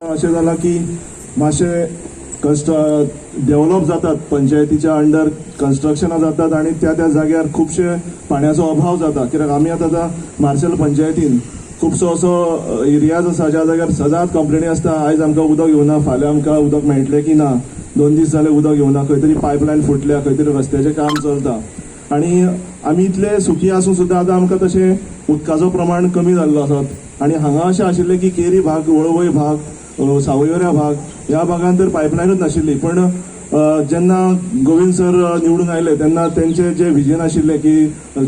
अशें जालां की मातशें कस्ट डेवलप जातात, पंचायतीच्या अंडर कन्स्ट्रक्शनां जातात आनी त्या त्या जाग्यार खुबशे पाणयाचो अभाव जाता. कित्याक आमी आतां आतां मार्शेल पंचायतीन खुबसो असो एरियाज आसा ज्या जाग्यार सदांच कंप्लेनी आसता, आयज आमकां उदक येवना, फाल्यां आमकां उदक मेळटलें की ना, 2 दीस जाले उदक येवना, खंय तरी पायपलायन फुटल्या, खंय तरी रस्त्याचें काम चलता. आनी आमी इतले सुखी आसून सुद्दां आतां आमकां तशें उदकाचो प्रमाण कमी जाल्लो आसा. आनी हांगा अशें आशिल्लें की केरी भाग, वळवय भाग, सावयवेऱ्या भाग, ह्या भागान तर पायपलायनूच नाशिल्ली. पण जेन्ना गोविंद सर निवडून आयले तेन्ना तेंचे जे विजन आशिल्लें की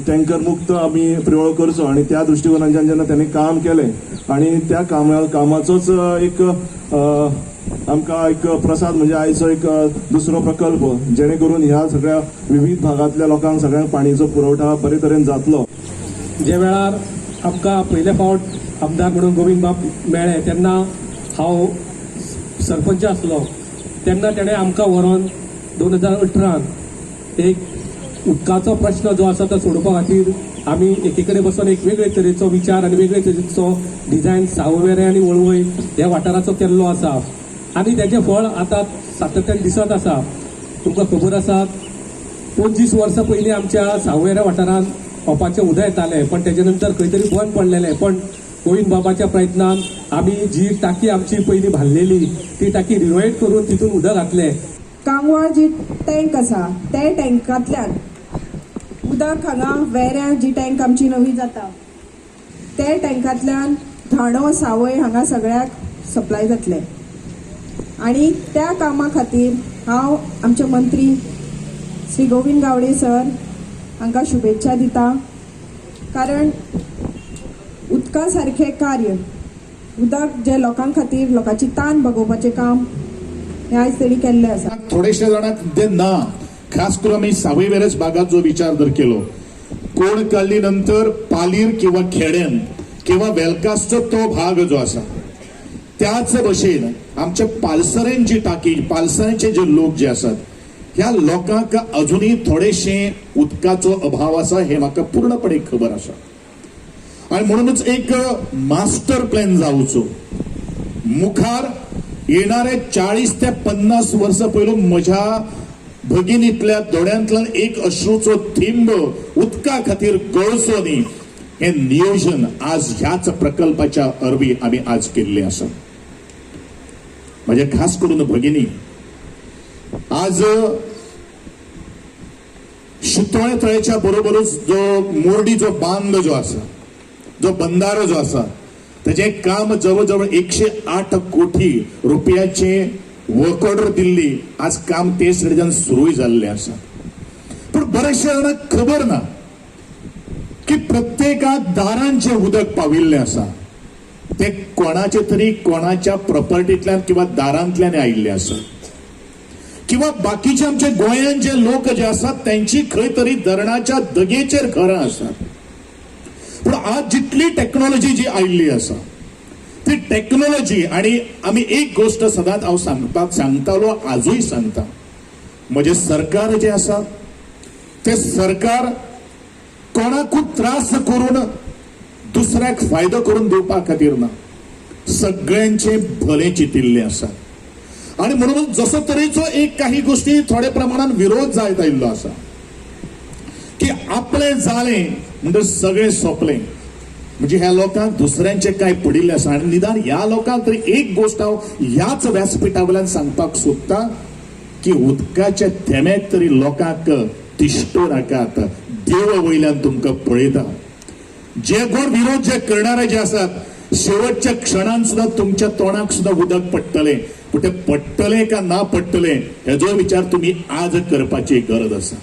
टँकर मुक्त आमी प्रियोळ करचो आनी त्या दृश्टिकोनांतल्यान जेन्ना त्यांनी काम केलें आनी त्या कामाचोच एक आमकां एक प्रसाद म्हणजे आयचो एक दुसरो प्रकल्प, जेणे करून ह्या सगळ्या विविध भागांतल्या लोकांक सगळ्यांक पाणयेचो पुरवठा बरे तरेन जातलो. जे वेळार आमकां पयले फावट आमदार म्हणून गोविंद बाब मेळ्ळे तेन्ना हांव सरपंच आसलो, तेन्ना तेणें आमकां व्हरोन 2018 एक उदकाचो प्रश्न जो आसा तो सोडोवपा खातीर आमी एकी कडेन बसून एक वेगळे तरेचो विचार आनी वेगळे तरेचो डिजायन सावयवेरें आनी वळवय ह्या वाठाराचो केल्लो आसा आनी तेजें फळ आतां सातत्यान दिसत आसा. तुमकां खबर आसा, 25 वर्सां पयलीं आमच्या सावयवेऱ्या वाठारांत ओपाचें उदक येतालें, पण तेजे नंतर खंय तरी बंद पडलेलें. पण गोविंद बाबाच्या प्रयत्नान आमी जी टाकी आमची पयलीं बांदलेली ती टाकी रिनोवेट करून तितून उदक घातलें. कांगवाळ जी टँक आसा ते टँकांतल्यान उदक हांगा वेऱ्यां जी टँक आमची नवी जाता ते टँकांतल्यान धाणो सावय हांगा सगळ्याक सप्लाय जातले. आनी त्या कामा खातीर हांव आमचे मंत्री श्री गोविंद गावडे सर हांकां शुभेच्छा दिता, कारण उदका सारखें कार्य, उदक जे लोकां खातीर लोकांची तान भागोवपाचें काम हें आयज तेणी केल्लें आसा. थोडेशे जाणांक ते ना, खास करून आमी सावयवेरेच भागात जो विचार जर केलो, कोण काडली नंतर पालीर किंवा खेड्यान किंवा वेलकासचो तो भाग जो आसा, त्याच भशेन आमच्या पालसरेन जी टाकी, पालसरेंचे जे लोक जे आसात ह्या लोकांक अजुनूय थोडेशे उदकाचो अभाव आसा हे म्हाका पूर्णपणे खबर आसा. आनी म्हणूनच एक मास्टर प्लॅन जावचो मुखार येणारे 40 ते 50 वर्सां पयलू म्हज्या भगिनींतल्या दोळ्यांतल्यान एक अश्रूचो थिंब उदका खातीर गळचो न्ही हें नियोजन आज ह्याच प्रकल्पाच्या अरवी आमी आज केल्लें आसा. म्हज्या खास करून भगिनी, आज शितोळे तळ्याच्या बरोबरूच जो मोर्डी जो बांद जो आसा, जो बंदारो जो आसा, तेजें काम जवळ जवळ 108 कोटी रुपयाचे वर्क ऑर्डर दिल्ली, आज काम ते सायडीच्यान सुरूय जाल्लें आसा. पूण बऱ्याचशा जाणांक खबर ना की प्रत्येकाक दारान जें उदक पाविल्लें आसा तें कोणाचे तरी कोणाच्या प्रॉपर्टींतल्यान किंवा दारांतल्यान आयिल्लें आसा, किंवा बाकीचे आमचे गोंयांत जे लोक जे आसात त्यांची खंय तरी धरणाच्या दगेचेर घरां आसात. पूण आज जितली टॅक्नॉलॉजी जी आयिल्ली आसा ती टॅक्नॉलॉजी, आनी आमी एक गोश्ट सदांच हांव सांगपाक सांगतालो, आजूय सांगता, म्हजें सरकार जें आसा तें सरकार कोणाकूच त्रास करून दुसऱ्याक फायदो करून दिवपा खातीर ना, सगळ्यांचें भलें चिंतिल्लें आसा. आनी म्हणून जसो तरेचो एक काही गोष्टी थोड्या प्रमाणान विरोध जायत आयिल्लो आसा की आपलें जालें म्हणटकीर सगळें सोंपलें, म्हणजे ह्या लोकांक दुसऱ्यांचें काय पडिल्लें आसा. आनी निदान ह्या लोकांक तरी एक गोश्ट हांव ह्याच व्यासपिठा वयल्यान सांगपाक सोदता की उदकाच्या थेंब्याक तरी लोकांक तिश्टो नाकात, देव वयल्यान तुमकां पळयता. जे कोण विरोध जे करणारे जे आसात शेवटच्या क्षणान सुद्दां तुमच्या तोंडाक सुद्दां उदक पडटलें, पूण तें पडटलें का ना पडटलें हेजो विचार तुमी आज करपाची गरज आसा.